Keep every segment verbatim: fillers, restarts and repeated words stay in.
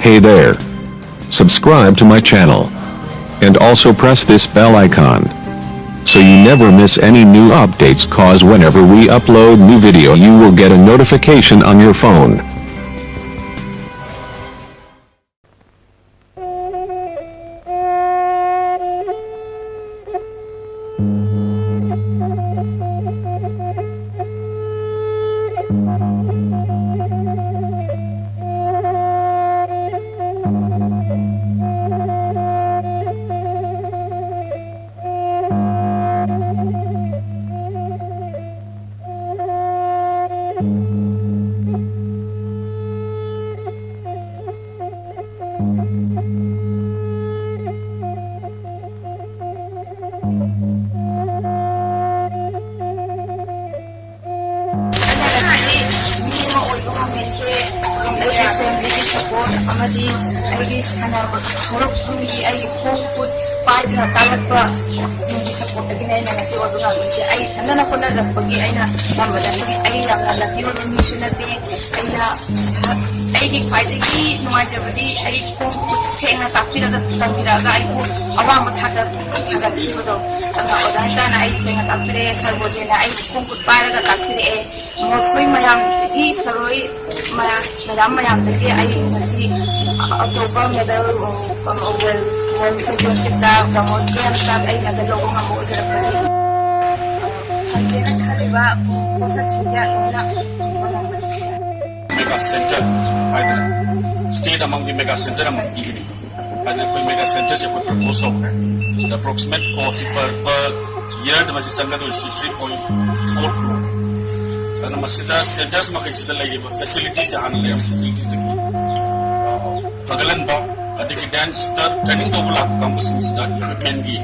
Hey there. Subscribe to my channel. And also press this bell icon. So you never miss any new updates, cause whenever we upload new video you will get a notification on your phone. ꯑꯩꯅ ꯉꯁꯤ ꯃꯤ ꯑꯃ ꯑꯣꯏꯕ ꯉꯝꯃꯤꯁꯦ ꯑꯩꯒꯤ ꯐꯦꯃꯤꯂꯤꯒꯤ support ꯑꯃꯗꯤ ꯑꯩꯒꯤ ꯁꯥꯟꯅꯕ ꯍꯧꯔꯛꯐꯝꯒꯤ ꯑꯩꯒꯤ ꯈꯣꯡ ꯈꯨꯠ ꯄꯥꯏꯗꯨꯅ ꯇꯥꯛꯂꯛꯄꯁꯤꯡꯒꯤ ꯁꯄꯣꯔꯠꯇꯒꯤꯅꯦ ꯑꯩꯅ ꯉꯁꯤ ꯑꯣꯏꯕ ꯉꯝꯃꯤꯁꯦ꯫ ꯑꯩ ꯏꯊꯟꯗꯅ ꯍꯣꯠꯅꯖꯔꯛꯄꯒꯤ ꯑꯩꯅ ꯉꯝꯕꯗ ꯅꯠꯇꯦ꯫ ꯑꯩ ꯌꯥꯝꯅ ꯂꯛꯀꯤ ꯑꯣꯏꯕ ꯃꯤꯁꯨ ꯅꯠꯇꯦ꯫ ꯑꯩꯅ ꯁ-, ꯑꯩꯒꯤ ꯈ꯭ꯋꯥꯏꯗꯒꯤ ꯅꯨꯡꯉꯥꯏꯖꯕꯗꯤ ꯑꯩ ꯈꯣꯡ ꯈꯨꯠ ꯁꯦꯡꯅ ꯇꯥꯛꯄꯤꯔꯒ ꯇꯝꯕꯤꯔꯛꯑꯒ ꯑꯩꯕꯨ ꯑꯋꯥꯡꯕ ꯊꯥꯛꯇ ꯊꯥꯡꯒꯠꯈꯤꯕꯗꯣ꯫ ꯑꯗꯨꯅ ꯑꯣꯖꯥ ꯍꯦꯛꯇꯅ ꯑꯩ ꯁꯦꯡꯅ ꯇꯥꯛꯄꯤꯔꯛꯑꯦ, ꯁꯔ ꯕꯣꯖꯦꯅ ꯑꯩ ꯈꯣꯡ ꯈꯨꯠ ꯄꯥꯏꯔꯒ ꯇꯥꯛꯄꯤꯔꯛꯑꯦ꯫ ꯃꯈꯣꯏ ꯃꯌꯥꯝꯗꯒꯤ ꯁꯔꯣꯏ ꯃꯌꯥꯝ, ꯃꯦꯗꯥꯝ ꯃꯌꯥꯝꯗꯒꯤ ꯑꯩ ꯉꯁꯤ ꯑꯆꯧꯕ ꯃꯦꯗꯜ, ꯋꯥꯔꯜ ꯆꯦꯝꯄꯤꯌꯟꯁꯤꯞꯇ ꯄ꯭ꯔꯃꯣꯗ ꯒꯦꯝꯁꯇ ꯑꯩ ꯃꯦꯗꯜ ꯂꯧꯕ ꯉꯝꯕ ꯑꯣꯏꯖꯔꯛꯄꯅꯤ꯫ ꯐꯪꯒꯦꯅ ꯈꯜꯂꯤꯕ ꯄꯣꯠꯁꯛꯁꯤꯡꯁꯦ ꯂꯣꯏꯅ ꯐꯪꯕ ꯉꯝꯒꯅꯤ꯫ ꯃꯦꯒꯥ ꯁꯦꯟꯇꯔ ꯍꯥꯏꯗꯅ ꯁ꯭ꯇꯦꯠ ꯑꯃꯒꯤ ꯃꯦꯒꯥ ꯁꯦꯟꯇꯔ ꯑꯃ ꯄꯤꯒꯅꯤ꯫ ꯑꯗꯨꯅ ꯑꯩꯈꯣꯏ ꯃꯦꯒꯥ ꯁꯦꯟꯇꯔꯁꯦ ꯑꯩꯈꯣꯏ ꯄ꯭ꯔꯄꯣꯁ ꯇꯧꯈ꯭ꯔꯦ꯫ The approximate cost per, per year ꯗ ꯃꯁꯤ ꯆꯪꯒꯗꯣꯏꯁꯤ three point four crore꯫ ꯑꯗꯨꯅ ꯃꯁꯤꯗ ꯁꯦꯟꯇꯔꯁ ꯃꯈꯩꯁꯤꯗ ꯂꯩꯔꯤꯕ ꯐꯦꯁꯤꯂꯤꯇꯤꯁꯦ ꯍꯥꯟꯅ ꯂꯩꯔꯝꯕ ꯐꯦꯁꯤꯂꯤꯇꯤꯁꯤꯗꯒꯤ ꯐꯒꯠꯍꯟꯕ, ꯑꯗꯒꯤ ꯗꯦꯟꯁꯇ ꯇ꯭ꯔꯦꯅꯤꯡ ꯇꯧꯕ ꯂꯥꯛꯄ ꯀꯥꯡꯕꯨꯁꯤꯡꯁꯤꯗ ꯏꯀ꯭ꯋꯤꯞꯃꯦꯟꯒꯤ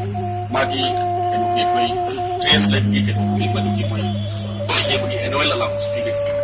ꯃꯥꯒꯤ ꯀꯩꯅꯣꯒꯤ ꯑꯩꯈꯣꯏ ꯗ꯭ꯔꯦꯁ ꯂꯩꯕꯒꯤ ꯀꯩꯅꯣꯒꯤ ꯃꯗꯨꯒꯤ ꯃꯣꯏ ꯁꯤꯖꯤꯟꯅꯕꯒꯤ ꯑꯦꯅꯨꯋꯦꯜ ꯑꯂꯥꯎꯟꯁ ꯄꯤꯒꯅꯤ꯫